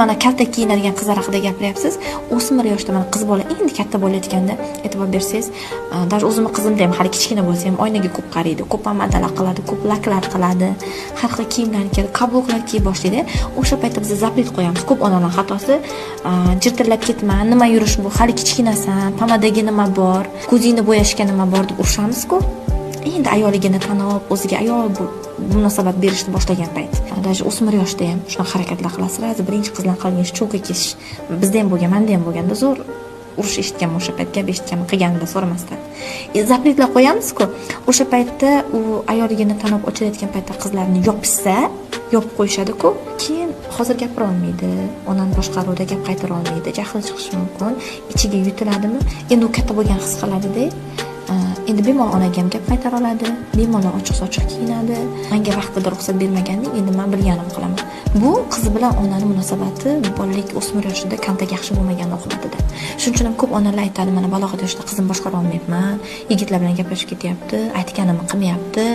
Mana kaltak kiyinadigan qizlar haqida gapiryapsiz. O'smir yoshda, mana qiz bola endi katta bo'layotganda, e'tibor bersangiz, даже o'zimni qizimda ham, hali kichkina bo'lsa ham, oynaga ko'p qaraydi, ko'p pomadalar qiladi, ko'p laklar qiladi, har xil kiyimlarni kiyadi, каблук lar kiya boshlaydi. O'sha paytda biz запрет qo'yamiz. Ko'p onalar xatosi: "Jirtillab ketma, nima yurish bu, hali kichkinasan, pomadaga nima bor, ko'zingni bo'yashga nima bor?" deb urishamiz-ku. Endi ayolligini tanib, o'ziga ayol munosabat berishni boshlagan payt, даже o'smir yoshda ham shunaqa harakatlar qiladi. Сразу birinchi qizlar qilgan ish чёлка kesish. Bizda ham bo'lgan, manda ham bo'lganda, zo'r urush eshitganman o'sha payt, gap eshitganman qilganimda so'ramasdan. Запрет lar qo'yamizku o'sha paytda, u ayolligini tanib ochilayotgan paytda qizlarni yopishsa, yopib qo'yishadiku. Keyin hozir gapira olmaydi, onani boshqaruvida gap qaytara olmaydi, jahli chiqishi mumkin, ichiga yutiladimi. Endi u katta bo'lgan his qiladida, endi bemalol onaga ham gap qaytara oladi, bemalol ochiq sochiq kiyinadi. "Manga vaqtida ruxsat bermaganding, endi man bilganimni qilaman." Bu qiz bilan onani munosabati bolalik, o'smir yoshida kontakt yaxshi bo'lmagani oqibatida. Shuning uchun ham ko'p onalar aytadi: "Mana, balog'at yoshida qizim boshqara olmayapman, yigitlar bilan gaplashib ketyapti, aytganimni qilmayapti."